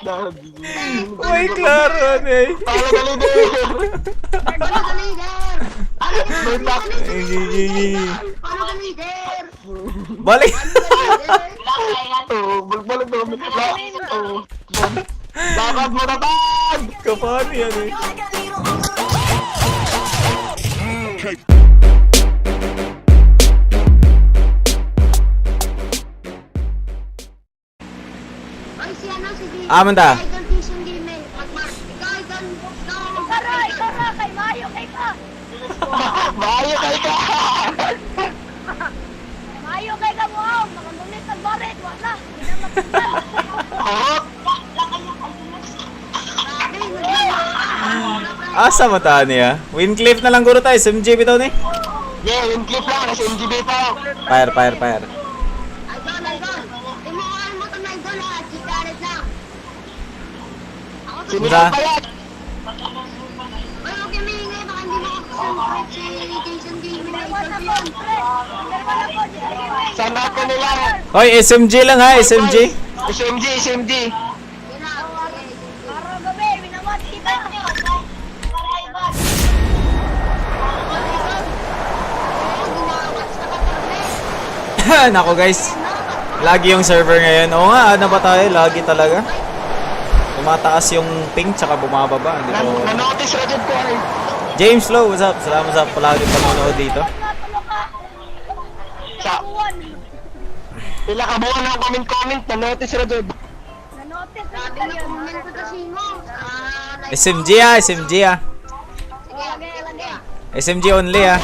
Uy, klaro ni. Follow the leader! Follow the leader! May back. Follow the leader! Balik. Oh, balik balik balik. Oh. Lakad mo na tag! Kapano yan eh. Oy, si ano, si Ah, manda. Idol Vision Gaming. Mag-mark. Ikaw, Idol. Ikaw, Ikaw ra, ikaw ra, kay Mayo, kay ka. Maayo kay ka! Mayo kay ka mo, ah. Makandunit ang barit, wala. Hindi na matanggal. Harap! Grabe, naglalag. Asa mo ta niya? Wincliffe na lang guro tayo. SMG bitaw ni. Yeah, yung clip lang kasi MGB pa. Fire, fire, fire. Idol, Idol. Imuhaan mo to na Idol ha. Gcaret lang. Ako to. Sinigaw pa yan! Oy, huwag kang maingay. Baka hindi makakasubscribe si Jason Gaming na Dalawa Idol na ko po, yun. pre. Dalawa na po, Jason Gaming. Sana ako nila. Hoy, SMG lang ha, SMG. SMG, SMG. Yun na. Sige, sige. Araw gabi, minamot kita. Oo, ginawats na katorne. Nako guys. Lagi yung server ngayon. Oo nga, ano ba tayo? Lagi talaga. Tumataas yung ping tsaka bumababa. Hindi ko... Na-notice ra jud ko ay. James Low, what's up? Salamat sa palagi panonood dito. Natulog ka. Sa- Buwan. Pila ka buwan ang comment-comment, na-notice ra jud. Na-notice na Grabe kita na yun. comment ko to si Mo. Ah, like- SMG ah, SMG ah. Sige, sige, sige. SMG only ah.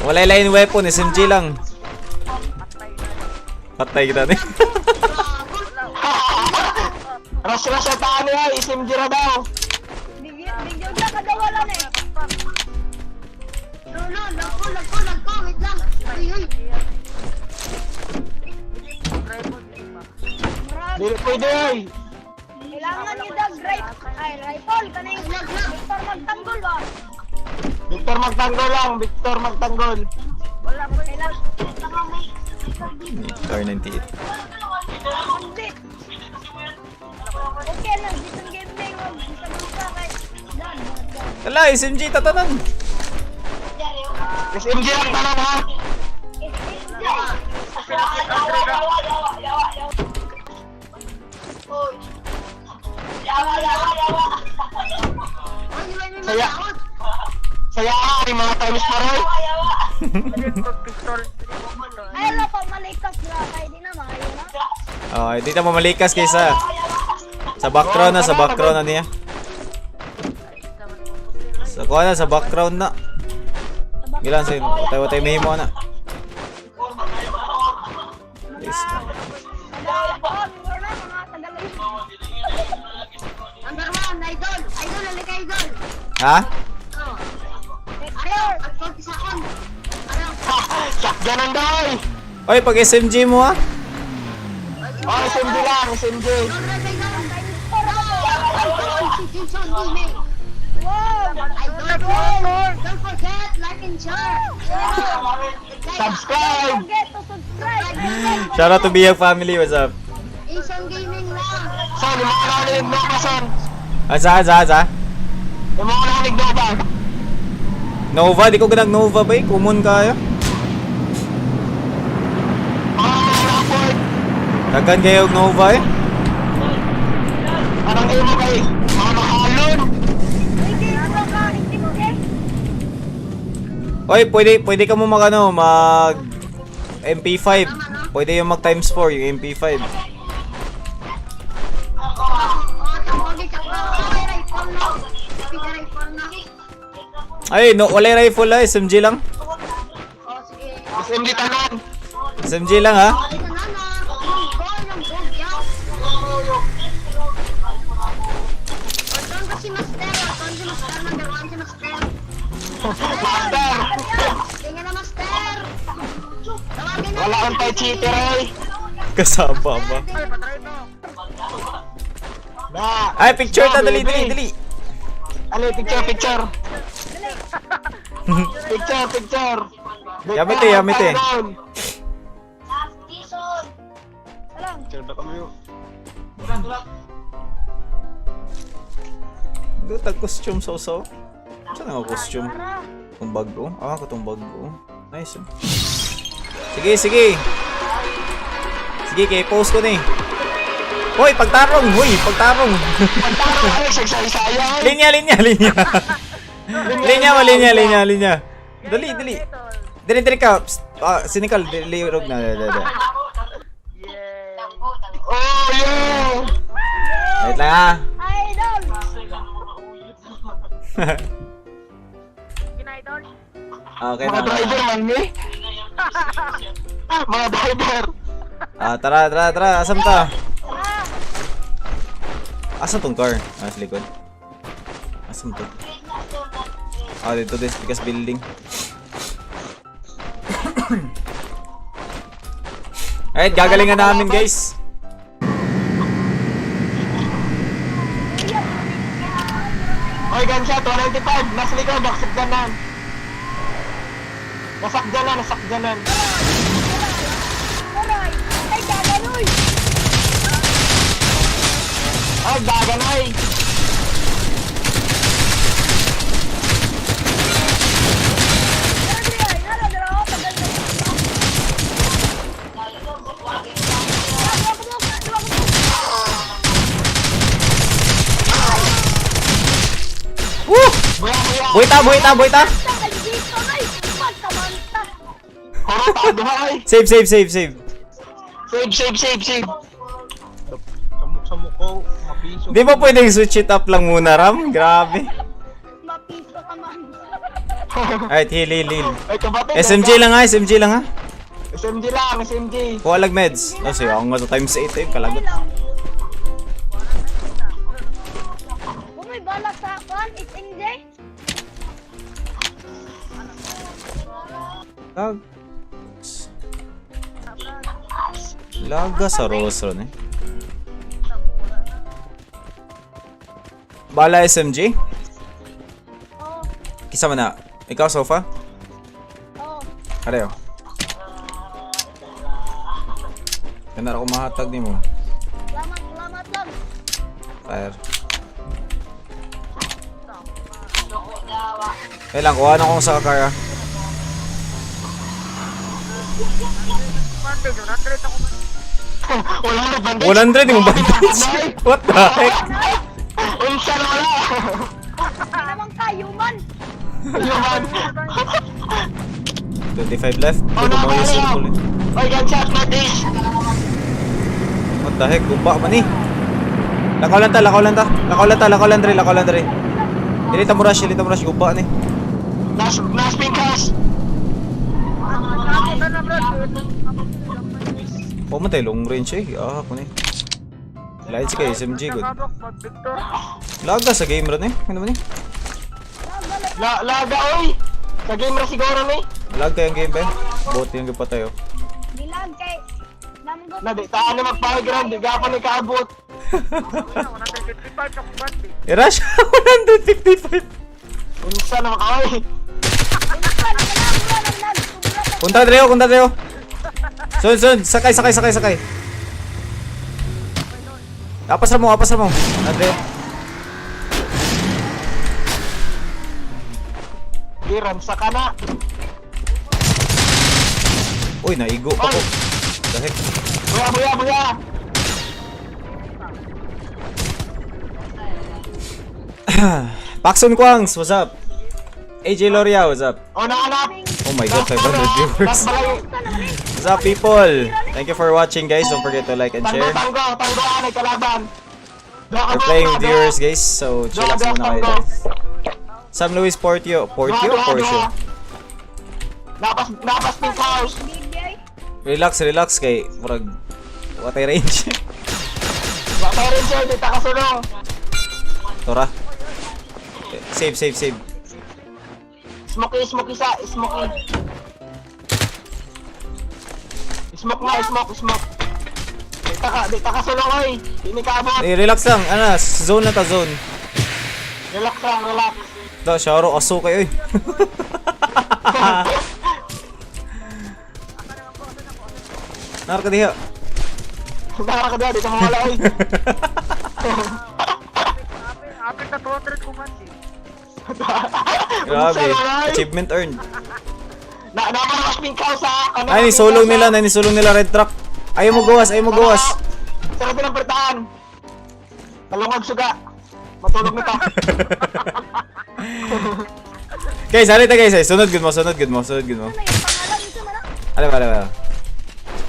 Wala line weapon, SMG lang. Patay kita ni. Ras-ras sa taan niya, SMG ra daw. Bigyan ka kadawalan eh. No, no, lag ko, lag ko, lag ko. Wait lang. Uy, uy. Murag, Dili pwede ay. kailangan niyo dag rifle. Ay, rifle. Kanang Lag, lag. Victor magtanggol ba? Victor magtanggol lang, Victor magtanggol. Wala po. Kailangan. R98. Hindi. Okay lang, Jason Gaming. Wag bisag ka kay Dan. Dan. Ala, SMG tatanan. SMG lang tanan ha. SMG. Uy, di ba may Saya. matawag? Saya ay mga times pa roy. Ay, wala pa malikas na kay di na maayo na. Okay, dito mo malikas kaysa. Sa background na, sa background na niya. Sa kuha na, sa background na. Gilan sa utay utay may mo na. Yes. Tagalog, wala mga Tagalog. Number one, Idol. Idol, halika, Idol. Ha? Oh. Araw, at konti sa kon. Araw. Shotgun ang daw. Oy, pag SMG mo ah. Oh, SMG lang, SMG. Don't rest, Idol. No, Idol, si Jason Gaming. Wow! Idol, don't forget, like and share. Subscribe. Forget to subscribe. Shout out to Biyag family, what's up? Jason Gaming lang. Son, imo ko na ni Nova son. Asa, asa, asa? Imo ko na ni Nova. Nova, di ko ganag Nova ba eh. Kumon kayo. Ah, rapport. Dagan kayo og Nova eh. Anong imo kay mga mahalon? Hindi mo ka, hindi mo ke. Oy, pwede pwede ka mo mag ano, mag MP5. Pwede yung mag times 4 yung MP5. Oh, tanggogi ka pa. May rifle na. May rifle na. Ay, no, wala rifle ah, SMG lang. Oh, sige. SMG tanan. SMG lang ha. Ay, na na. Yung goal, yung goal, yaw. Orton ko si Master. Orton si Master. Number one si Master. Master. Tingnan na, Master. Tawagin na. Wala kang tayo cheater ay. Kasama ba? Na. Ay, picture ta, dali, dali, dali. Ali, picture, picture. Picture, picture. Yamete, yamete. Salam. Picture ba kami? Tag costume so so. Saan ang costume? Tara. Itong bago? Ah, katong bago. Nice, oh. Sige, sige. Sige, kay post ko ni. Hoy, pagtarong! Hoy, pagtarong! Pagtarong, Alex, nagsaysaya. Linya, linya, linya. Linya mo, linya, linya, linya. Dali, dali. Dali, dali ka. Psst, ah, sinikal, dali, rog na. Dali, dali. Oh, yeah! Wait lang ah. Idol! Gina-idol? Okay Mga na. driver man ni. Mga driver. Ah, tara, tara, tara. Asam ta? Tara! Asa tong car? Ah, sa likod. Asam to? Ah, dito this because building. Alright, gagalingan namin, guys. Oy, gunshot, 195. Nasa likod, nasakdanan. Nasakdanan, nasakdanan. Aray! Ay, gaganoy! Ay, dagan ay. Tara, diri, ay! Nara, dara, oh, tagal na yun. Tara, duwa ko, duwa ko, Woo! Buya, buya. Buita, buita, buita. Tagal dito, ay! Pagkamanta! Korota, duha ay. Save, save, save, save. Save, save, save, save. Sa muko, mapiso. Di ba pwedeng switch it up lang muna, Ram? Grabe. Mapiso ka man. Alright, heal, heal, heal. Ay, kapatid. SMG lang ha, SMG lang ha. SMG lang, SMG. Kuha lag meds. Oh, sige, ako nga sa times 8 eh. Kalagot. Kung may balak sa kwan, SMJ? Lag. Laga sa Rosron eh. Bala SMG? Oo, Kisa man na. Ikaw, sofa? oo. Areo. Kanara ko mahatag ni mo. Salamat, salamat lang. Fire. Kaya lang, kuha na akong sa car ah. Wala na bandage. 100 yung bandage. What the heck? Unsa na wala. Hindi naman kayo man. Human. 25 left. Oh, Hindi ko no, maayos no, yung no. tuloy. Oy, gunshot, northeast. What the heck? Gumba man eh. Lakaw lang ta, lakaw lang ta. Lakaw lang ta, lakaw lang dre, lakaw lang dre. Dili ta mo rush, dili ta mo rush. Gumba ni. Last pink house. Oh, man tayo long range eh. Ah, kunin. Light si kay SMG good. Laga sa game ron eh. Ano man eh? Laga, oy. Sa game ra siguro ni. Lag kayong game ba? Bot yung pa tayo. Dilag kay Namgot. Na di taan na magpa-ground, di gapon ni kaabot. I-rush 155. Unsa na maka, oy. Unsa na ka na, mura ng lag. Sobra ka. Punta Dreo, punta Dreo. Sun, sun, sakay, sakay, sakay, sakay. Apas ra mo, apas ra mo. Andreo. Di ramsa ka na. Uy, naigo pa ko. The heck? Buya, buya, buya. Paxson Kwangs, what's up? AJ Loria, what's up? Oh, naanak. Oh my God, 500 viewers. Last balay. Unsa naman eh. What's up, people? Thank you for watching, guys. Don't forget to like and Tanggo, share. tanggo, tanggo, anay kalaban. Duha ka We're buok playing na, with duha. viewers, guys. So, Duha, chillax duha, muna kayo tanggo. guys. Sam Luis Portio. Portio? Duha, duha, Portio. duha. Napas pink house. BBI. Relax, relax kay murag watay range. Watay rin siya, di ta kasulong. Tora. Save, save, save. Smoky, smoky sa, smoky. Smoke na, smoke, smoke. Di ta kasulong oy. Di ni kaabot. Eh, relax lang. Ano, zone na ta zone. Relax lang, relax. Da, Sharo, aso kayo eh. Nar ka diha. Nara ka diha, di ka mawala oy. Grabe. Unsa, ay? Achievement earned. Na na na pink house ha. Ano, Ay, ni sulong nila, ni sulong nila red truck. Ayaw mo gawas, ayaw mo gawas. Sarap ng pertahan. Talungag suga. Matulog na ta. Guys, halita guys, ay. Sunod good mo, sunod good mo, sunod good mo. Ano yung pangalan? Ito na lang. Alam, alam, alam.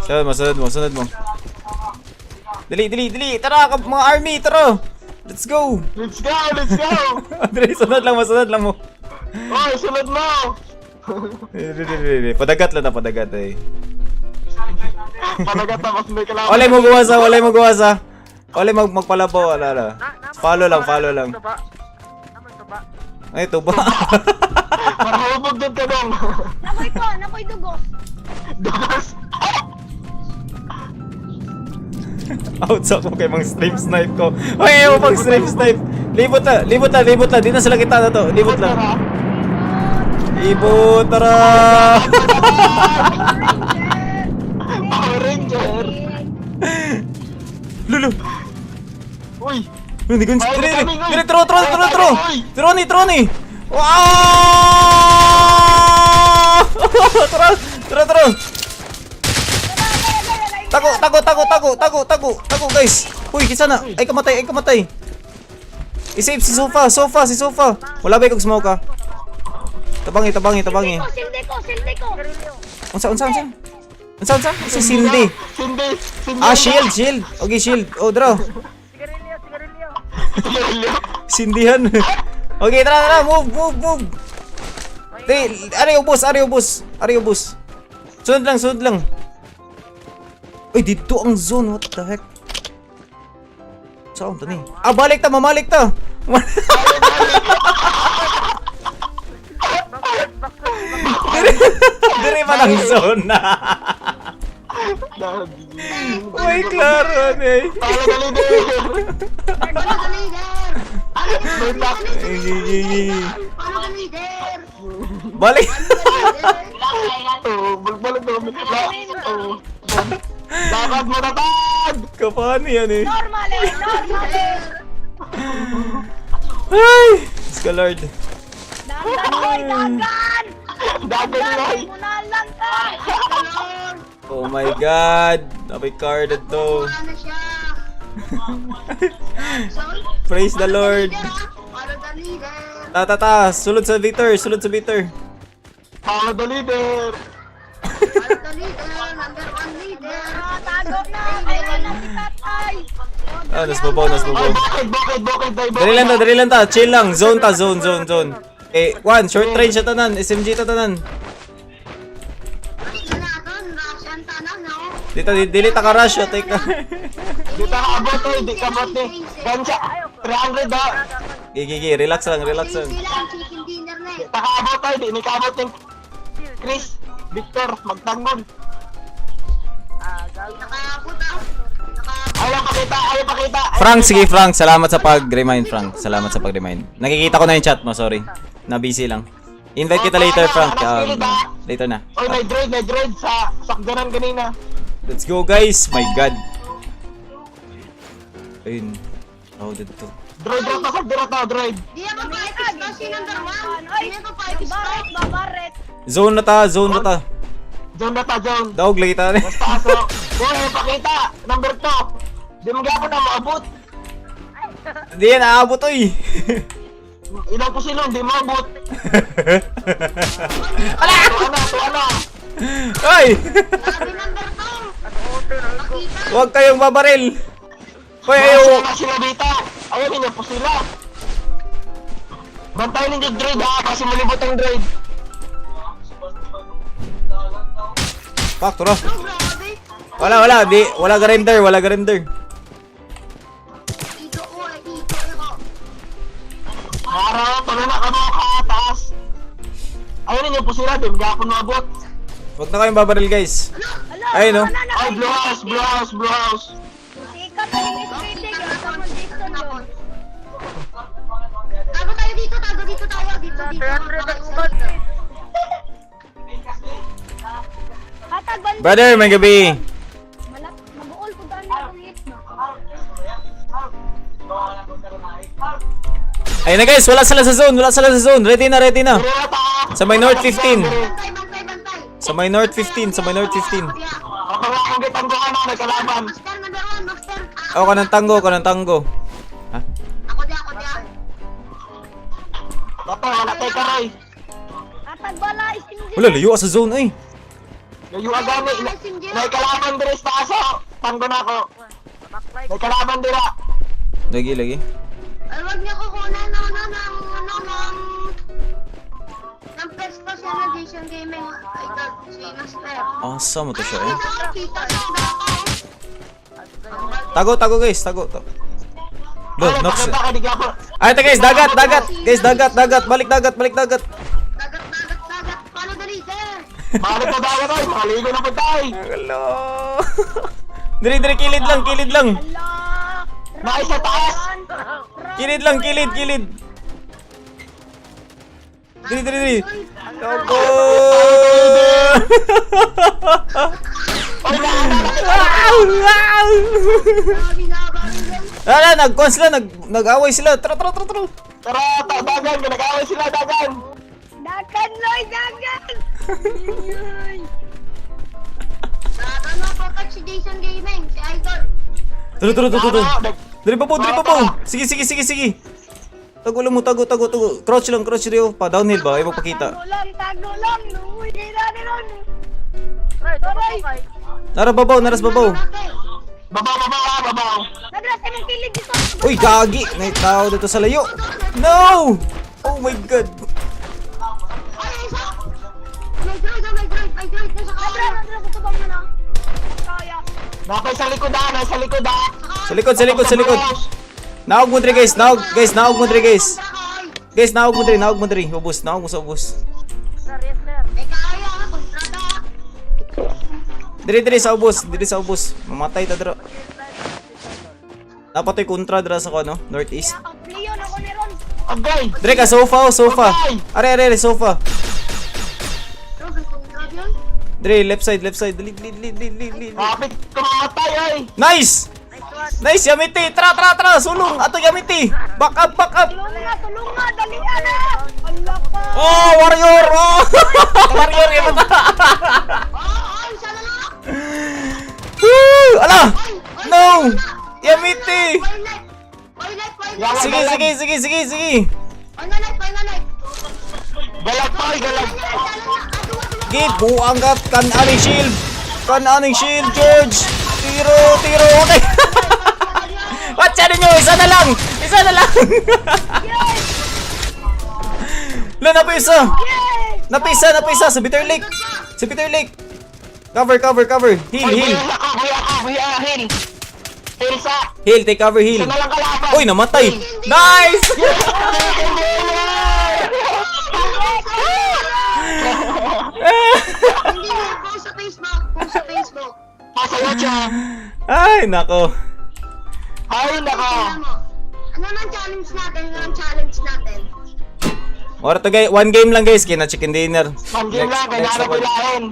Sunod mo, sunod mo, sunod mo. Dali, dali, dali. Tara, mga army, tara. Let's go. Let's go, let's go. Dali, sunod lang mo, sunod lang mo. Oy, sunod mo. Dali, dali, dali. Padagat lang na, padagat eh. Panagat tapos may kalaban. Walay mo gawas ah, walay mo gawas ah. Walay magpalabaw, wala wala. Follow lang, follow lang. Ay, tuba. Para hubog din ka dong. Nakoy ko, nakoy dugos. Dugos. Out sa ko kay mang stream snipe ko. Ay, ayaw pang stream snipe. Libot na, libot na, libot na. Di na sila kita na to. Libot lang. Libot, tara. Power Ranger. Lulu. Uy. Hindi ko. Ay, Dili, coming, oy. dili, tro, tro, tro, tro. Ay, Troni, troni. Wow! Tara, tara, tara. Tago, tago, tago, tago, tago, tago, tago, guys. Uy, kisa na. Ay, kamatay, ay, kamatay. I-save si sofa, sofa, si sofa. Wala ba ikog smoke ah? Tabangi, tabangi, tabangi. Sildi ko, sildi ko, sildi ko. Unsa, unsa, unsa? Unsa, unsa? Si Cindy. Cindy. Cindy. Ah, shield, shield. Okay, shield. Oh, draw. Sigarilyo. Sindihan. Okay, tara, tara. Move, move, move. Di, ari ubos, ari ubos. Ari ubos. Sunod lang, sunod lang. Uy, dito ang zone. What the heck? Saan to ni? Ah, balik ta, mamalik ta. Dire, dire man ang zone na. Uy, klaro ni. Follow the leader. Follow the leader! May back. Follow the leader! Balik. Oh, balbalik na kami. Oh. Lakad mo tatag! Kapano yan eh. Normal eh, normal eh. Ay! Diyos ko, Lord. Dagan, oy, dagan! Dagan Dagan oy! mo na lang ka! Lord! Oh my God! Napay card to. Wala na siya! Sorry. Praise the Lord. Follow the leader! Ta ta ta, sulod sa bitter, sulod sa bitter. Follow the leader! Follow the leader! Number one leader! Ah, tago na, kailan na si tatay. Ah, nas babaw, nas Ay, babaw. bukid, bukid, bukid, ay, bukid. Dali lang ta, dali lang ta. Chill lang, zone ta, zone, zone, zone. Eh, one, short range siya tanan, SMG ta tanan. Ano na ito? Russian tanan, no? Dito, dili ta ka rush, oh, teka. Di ta kaabot oy, di ka abot eh. Gansa, 300 da. Gigi, gigi, relax lang, relax lang. Sila ang chicken dinner na Di eh. ta kaabot oy, di ni kaabot yung Chris, Victor, magtanggol. Nakaabot ah. Nakaabot. Ayaw pakita, ayaw pakita. Ayaw Frank, sige Frank, salamat sa pag-remind Frank. Salamat sa pag-remind. Nakikita ko na yung chat mo, sorry. Na busy lang. Invite kita later Frank. Later na. Oy, may droid sa sakdanan kanina. Let's go guys. My God. Ayun. Oh, dito. Droid ra to, sakdanan to, droid. Di ako pa-ipis to, si number one. Ay, Di ako pa-ipis to. babaret, babaret. Zone na ta, zone na ta. Zone na ta, zone. Daog lagi ta. Basta aso. Uy, ayaw pakita. Number 2. Di mo gapon na maabot. Di yan aabot oy. Ilang po sila, di maabot. Ala! Tuwa na, tuwa na. Ay! Sabi number two. Pakita. Huwag kayong babaril. Hoy, ayaw. Sila na sila dito. Ayaw ninyo po sila. Bantayan ninyo droid ha, kasi malibot ang droid. Fuck, tara. Oh, grabe. Wala, wala. Di, wala ga render, wala ga render. Ito ko eh, ito ko. Araw, tuloy na kamo ka, taas. Ayaw ninyo po sila, di mo maabot. Huwag na kayong babaril, guys. Ala, Ayun, no? wala na Ay, kayo. blue house, blue house, blue house. Sikat na yung SBT, gasa mo dito, no? Tago tayo dito, tago dito tayo. Dito, dito. Baka isa dito. Hatag, banda. Brother, may gabi. Malak, mabuol ko daan na akong hit, no? Ayun na guys, wala sila sa zone, wala sila sa zone. Ready na, ready na. Dire na ta. Sa may north 15. Bantay, bantay, bantay. Sa may north 15, sa may north 15. Ako nga akong gitangguhan na, may kalaban. Master number 1, master. Ah, Ako ng tango, ako ng tango. Ha? Ako di, ako di. Dato, wala tayo karoy. Atag bala, SMG. Wala, layo ka sa zone ay. Layo agani. May kalaban dire sa taas oh. Tanggo na ako. May kalaban dira. Lagi, lagi. Ay, wag niyo kukunan ng ano, ng, ano, ng pesto siya na Jason Gaming. Ay, ito, si Master. Asa mo to siya Ay, eh. kita, kita, kita ako. Tago, tago guys, tago. Tago. Doon, Ay, Nox. pakita ka, di ka po. Ay, ito guys, dagat, dagat. Guys, dagat, dagat. Balik dagat, balik dagat. Dagat, dagat, dagat. Paano dali, sir? Balik na dagat ay, makaligo na po tayo. Hello. Diri, diri, kilid lang, kilid lang. Ala. Nais sa taas. Kilid lang, kilid, kilid. Diri, diri, diri. Go! Oy, naalala kita. Wow! Wow! Grabe na, grabe na. Ala, nagkuhan sila, nag-away sila. Tara, tara, tara, tara. Tara, dagan, nag-away sila, dagan. Dagan, Loy, dagan! Ano, protect si Jason Gaming, si Idol. Tara, tara, tara, tara. Tara, Diri pa po, diri pa po. Sige, sige, sige, sige. Tago lang mo, tago, tago, tago. Crouch lang, crouch rio. Pa downhill ba? Ay, magpakita. Tago lang, tago lang. Uy, kay na ron. Aray! Nara babaw, naras babaw. Okay. Babaw, babaw, ah, babaw. Nadras ka ng kilid dito. Uy, gagi! May tao dito sa layo. No! Oh my God. Ay, isa! May droid, oh, may droid, may droid. Nasa Nadras, kaya. nadras. Ito bang ano? Kaya. Napay sa likod ah, nasa likod ah. Sa likod, sa likod, sa likod. Naog mo diri guys, naog, guys, naog mo diri guys. Guys, naog mo diri, naog mo diri. Ubus, naog mo sa ubus. Eh, kaya, kontrata. Diri diri sa ubos, diri sa ubos. Mamatay ta dira. Dapat ay kontra dira sa ko no, northeast. Ang Leon ako ni Ron. Agay. Diri ka sofa, oh, sofa. Are are are sofa. Bro, may kontra yun. Diri left side, left side. Dali dali dali dali dali. Kapit kumamatay ay. Nice! Nice, Yamiti! Tra, tra, tra! Sulong! Ato, Yamiti! Back up, back up! Tulong nga, tulong nga. Dali na. Ala ka. Oh, warrior! Oh! Warrior, yun Oh, oh, isa na lang. Woo! Ala! Ay, ay, No! isa na lang. Yamiti! One life, one life, one life. Sige, sige, sige, sige, sige! One life, one life. Galag pa, galag. Isa na lang, isa na lang. Aduwa, aduwa. Git, buang kat! Kan aning shield! Kan aning shield, George! Tiro, tiro! Okay! Watch ninyo! Isa na lang! Isa na lang! Yes! Lo, napisa! Yes! Napisa, napisa! Sa Bitter Lake! Sa Bitter Lake! Cover, cover, cover! Heal, Oy, heal! buya ako, buya ako, buya, heal. Heal sa. Heal, take cover, heal! Isa na lang kalaban. Uy, namatay! Nice! Hindi, post sa Facebook, post sa Facebook. Pasa YouTube. Ay, nako. Ay, nako. Tingnan mo. Ano nang challenge natin? Ano nang challenge natin? Ora to guys, one game lang guys, kina chicken dinner. One game lang, kailangan naman. pilahin.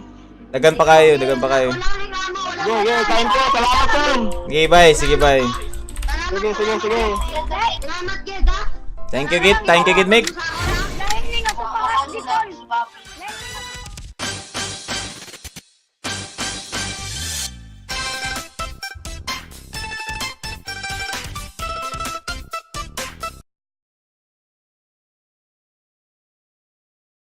Dagan pa kayo, dagan pa kayo. Walang reklamo, walang Yeah, yeah, thank you. Salamat, son. Sige, bye, sige, bye. Salamat, Sige, sige, sige. Salamat, Ged, ah. Thank you, Git. Thank you, Git, Mick. Sa